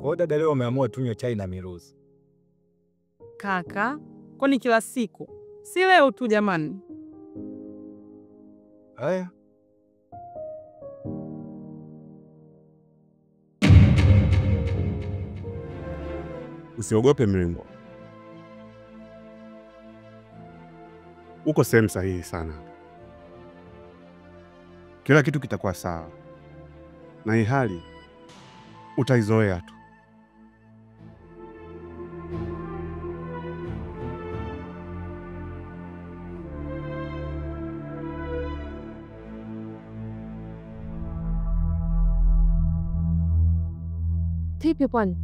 Kwa hiyo dada leo umeamua tunywe chai na miruzi. Kaka, kwani kila siku? Si leo tu jamani. Haya. Usiogope mrembo. Uko sehemu sahihi sana. Kila kitu kitakuwa sawa. Na hii hali utaizoea tu. Vipi bwana?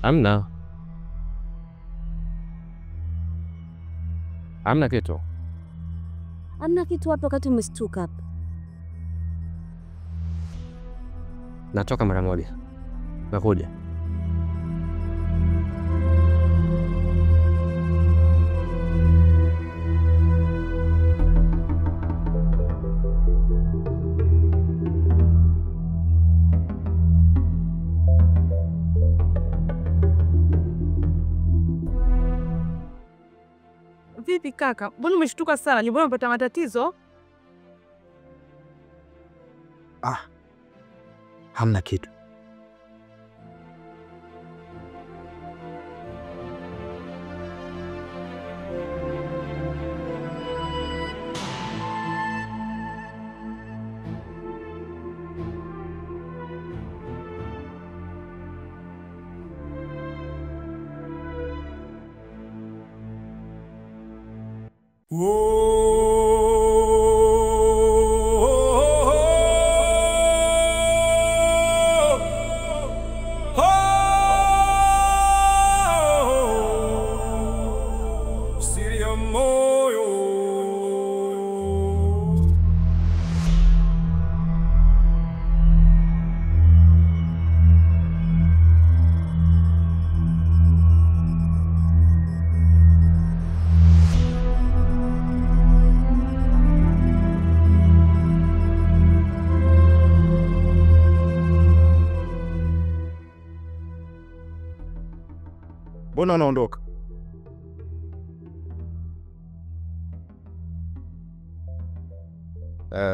Amna. Amna kitu. Amna kitu wapi wakati umeshtuka hapa? Natoka mara moja. Nakuja. Vipi kaka? Mbona umeshtuka sana? Nyumbani umepata matatizo? Ah. Hamna kitu. Mbona unaondoka?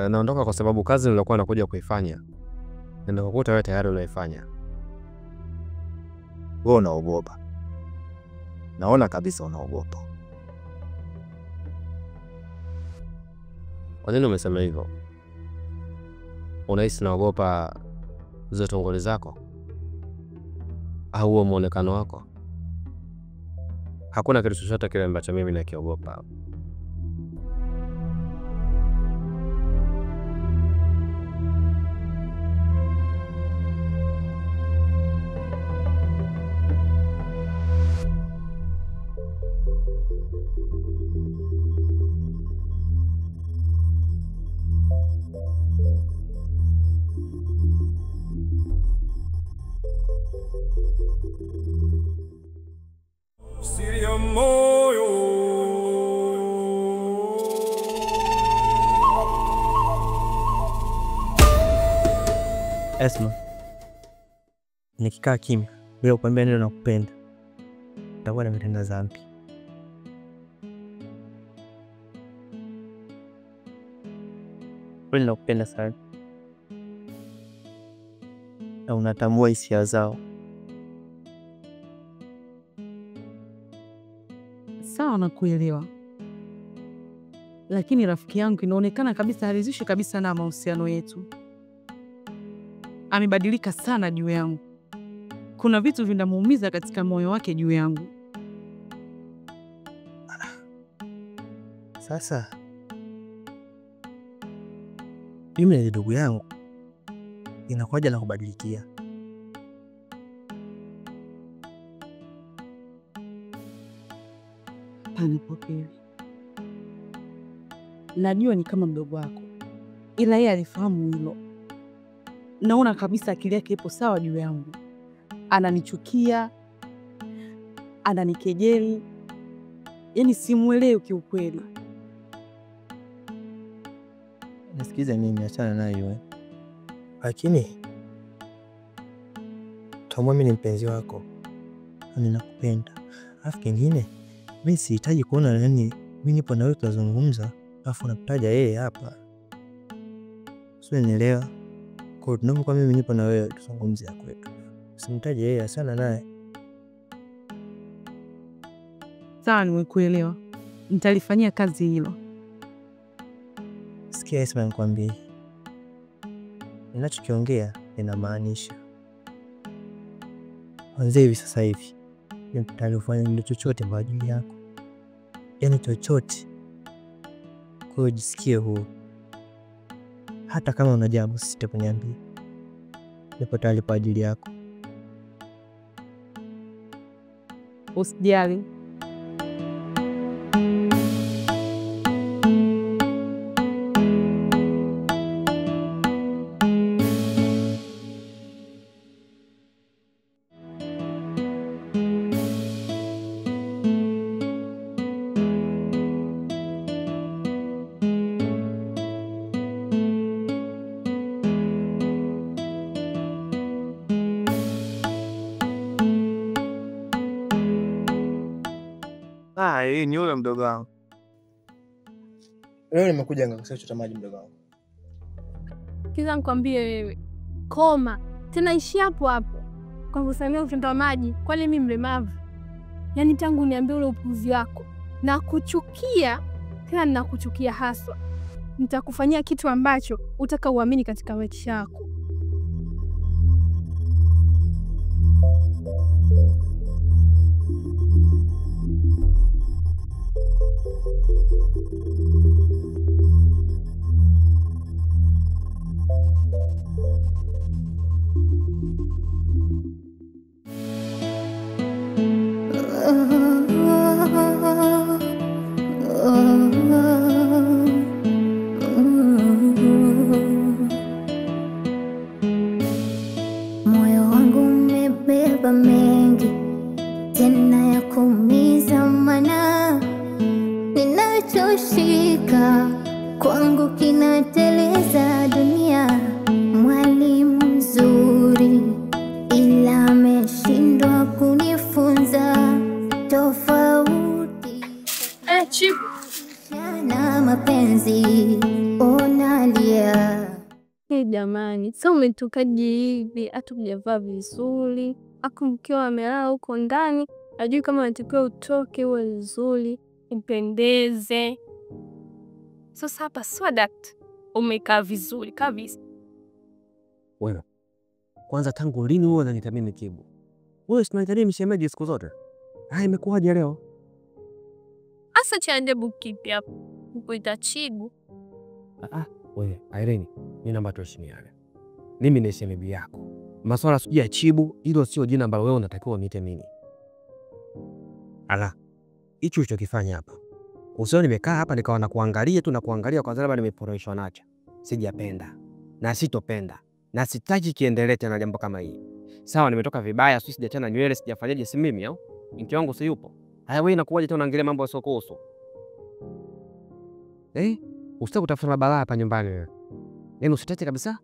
Naondoka kwa sababu kazi niliyokuwa nakuja kuifanya ninakukuta wewe tayari unaifanya. Wewe unaogopa. Naona kabisa unaogopa. Kwa nini umesema hivyo? Unahisi naogopa hizo tongole zako? Au huo muonekano wako? Hakuna kitu chochote kile ambacho mimi nakiogopa. Esma, nikikaa kimya bila kukwambia neno nakupenda, nitakuwa nimetenda dhambi. Kweli nakupenda sana, na unatambua hisia zao. Sawa, nakuelewa, lakini rafiki yangu inaonekana kabisa haridhishwi kabisa na mahusiano yetu. Amebadilika sana juu yangu. Kuna vitu vinamuumiza katika moyo wake juu yangu. Sasa mimi na ndugu yangu inakuja na kubadilikia. Hapana Popili, najua ni kama mdogo wako, ila yeye alifahamu hilo. Naona kabisa akili yake ipo sawa juu yangu. Ananichukia, ananikejeli, yaani simuelewi kiukweli. Nisikize mimi, achana naye yule. Lakini tambua mimi ni mpenzi wako. Ninakupenda. Alafu kingine, mimi sihitaji kuona yani mimi nipo na wewe tunazungumza, alafu unamtaja yeye hapa. Sio, nielewa. Kwa hiyo tunapokuwa mimi nipo na wewe tuzungumze ya kwetu. Usimtaje yeye, achana naye. Sawa, nimekuelewa. Nitalifanyia kazi hilo. Sikia Esma, nikwambie. Ninachokiongea ninamaanisha. Kwanza hivi sasa hivi nitalifanya ndio chochote kwa ajili yako. Yaani chochote. Kwa hiyo jisikie huru. Hata kama una jambo usisite kuniambia. Nipo tayari kwa ajili yako. Usijali. Hii ni yule mdogo wangu. Leo nimekuja ngakuchota maji mdogo wangu. Kiza nikwambie wewe. Koma. Tena ishi hapo hapo. Kwa kusamia kuchota maji, kwani mimi mlemavu? Yaani tangu niambie ule upuzi wako. Nakuchukia, tena ninakuchukia haswa. Nitakufanyia kitu ambacho utaka uamini katika maisha yako. Moyo wangu umebeba mengi tena ya kuumiza, maana ninachoshika kwangu kinateleza dunia. Mwalimu mzuri ila ameshindwa kunifunza tofauti Chibu na mapenzi onalia. Hey, jamani, sasa umetokaje hivi? Hata hujavaa vizuri. Aku mkeo amelala huko ndani, hajui kama anatakiwa utoke uwe vizuri, upendeze. Sasa hapa swadat umekaa vizuri kabisa. Wewe kwanza tangu lini wewe unaniita mimi Kibu? Wewe si unaniita mimi shemeji siku zote. Haya, imekuwaje leo? Asa cha ajabu kipi hapo? Kuita Chibu. Wewe Irene, mimi naomba tuheshimiane. Mimi ni shemeji yako. Masuala sijui ya Chibu, hilo sio jina ambalo wewe unatakiwa uniite mimi. Ala, hicho ulichokifanya hapa. Usio nimekaa hapa nikawa na kuangalia tu na kuangalia kwa sababu nimeporeshwa nacho. Sijapenda. Na sitopenda. Na sitaki kiendelee tena jambo kama hili. Sawa, nimetoka vibaya, sisi sijachana nywele, sijafanyaje, si mimi au? Mke wangu si yupo. Haya, wewe inakuwaje tena unaangalia mambo yasiyokuhusu? Usitaki kutafuta mabalaa hapa nyumbani wewe. Yaani usitete kabisa.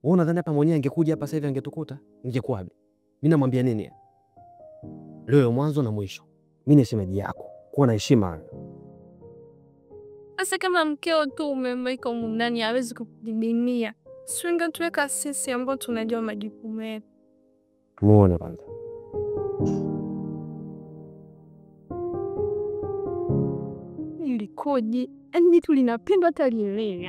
Wewe unadhani hapa mwenyewe angekuja hapa sasa hivi angetukuta? Ingekuwaje? Mimi namwambia nini? Leo mwanzo na mwisho. Mimi ni shemeji yako. Kuwa na heshima. Sasa kama mkeo tu umemweka humu ndani hawezi kukudidimia. Si ungetuweka sisi ambao tunajua majukumu yetu. Muone kwanza. Ilikoje? Yaani tu linapendwa hata lielewe.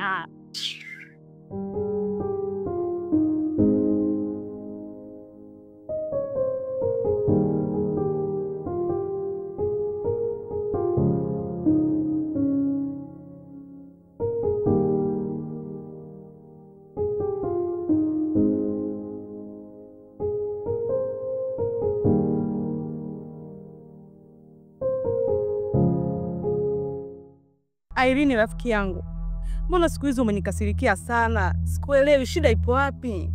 Irene rafiki yangu, mbona siku hizi umenikasirikia sana? Sikuelewi shida ipo wapi?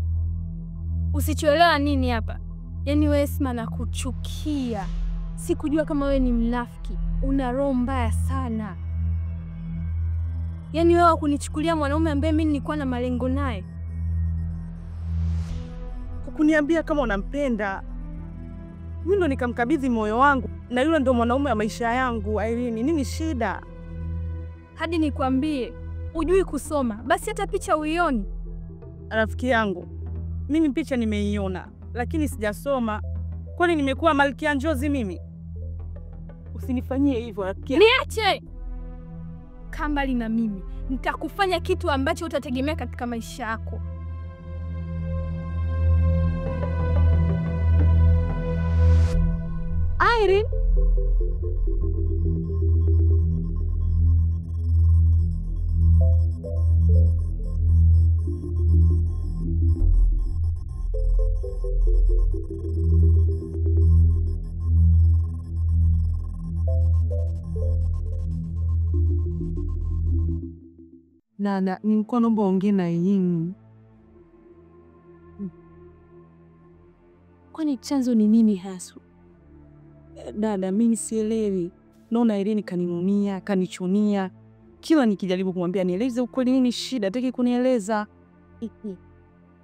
Usichoelewa nini hapa? Yaani wewe Esma nakuchukia. Sikujua kama wewe ni mnafiki. Una roho mbaya sana. Yaani wewe kunichukulia mwanaume ambaye mimi nilikuwa na malengo naye. Kuniambia kama unampenda. Mimi ndo nikamkabidhi moyo wangu na yule ndo mwanaume wa maisha yangu. Irene, nini shida? Hadi nikwambie, hujui kusoma, basi hata picha uioni. Rafiki yangu, mimi picha nimeiona, lakini sijasoma. Kwani nimekuwa Malkia Njozi mimi? Usinifanyie hivyo rafiki. Niache! Kaa mbali na mimi. Nitakufanya kitu ambacho utategemea katika maisha yako. Irene. Nana, nilikuwa naomba ongee na yeye. Kwani chanzo ni nini hasa? Dada, mimi sielewi. Naona Irene kaninunia, kanichunia. Kila nikijaribu kumwambia nieleze ukweli nini shida, hataki kunieleza.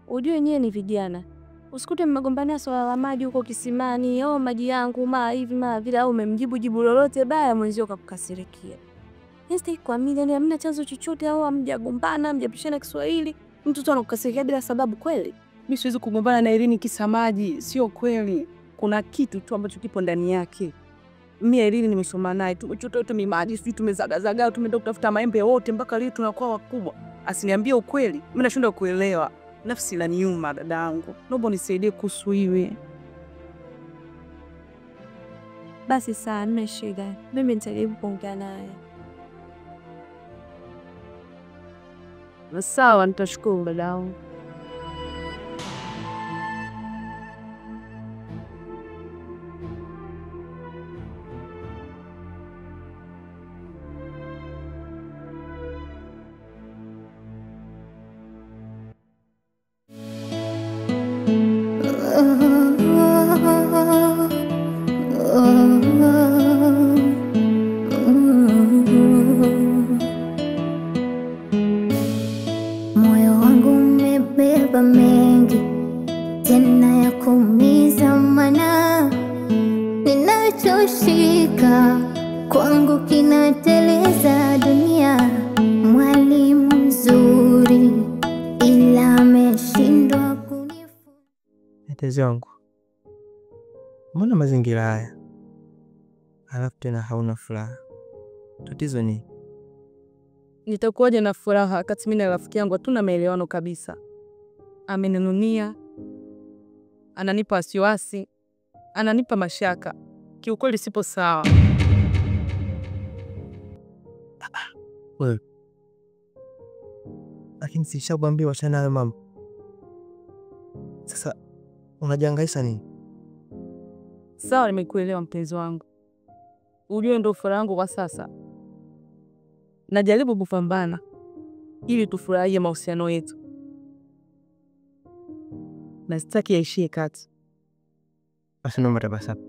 Ujue nyewe ni vijana. Usikute mmegombania swala la maji huko kisimani, au maji yangu ma hivi ma vile, au umemjibu jibu lolote baya mwenzio kakukasirikia. Sitaki kuamini, yani hamna chanzo chochote au hamjagombana, hamjapishana Kiswahili, mtu tu anakukasirikia bila sababu kweli? Mimi siwezi kugombana na Irene kisa maji, sio kweli. Kuna kitu tu ambacho kipo ndani yake. Mimi Irene nimesoma naye, tumechota yote mimaji, sijui tumezagazaga, tumeenda kutafuta maembe wote mpaka leo tunakuwa wakubwa. Asiniambie ukweli, mimi nashindwa kuelewa. Nafsi inaniuma dadangu. Naomba unisaidie kuhusu hiwe. Basi sawa, nina shida. Mimi nitajaribu kuongea naye. Sawa, nitashukuru dadangu. Moyo wangu umebeba mengi tena ya kuumiza, maana ninachoshika kwangu kinateleza dunia. Mwalimu mzuri ila ameshindwa kunifunza. Mtetezi wangu, mbona mazingira haya? Alafu tena hauna furaha. Tatizo ni nitakuwaje na furaha wakati mimi na rafiki yangu hatuna maelewano kabisa? Ameninunia, ananipa wasiwasi, ananipa mashaka. Kiukweli sipo sawa. Wewe, lakini sishakwambia wachana nayo mama. Sasa unajihangaisha nini? Sawa, nimekuelewa mpenzi wangu. Ujue ndio furaha yangu kwa sasa. Najaribu kupambana ili tufurahie mahusiano yetu. Na sitaki yaishie kati. Basi naomba tabasamu.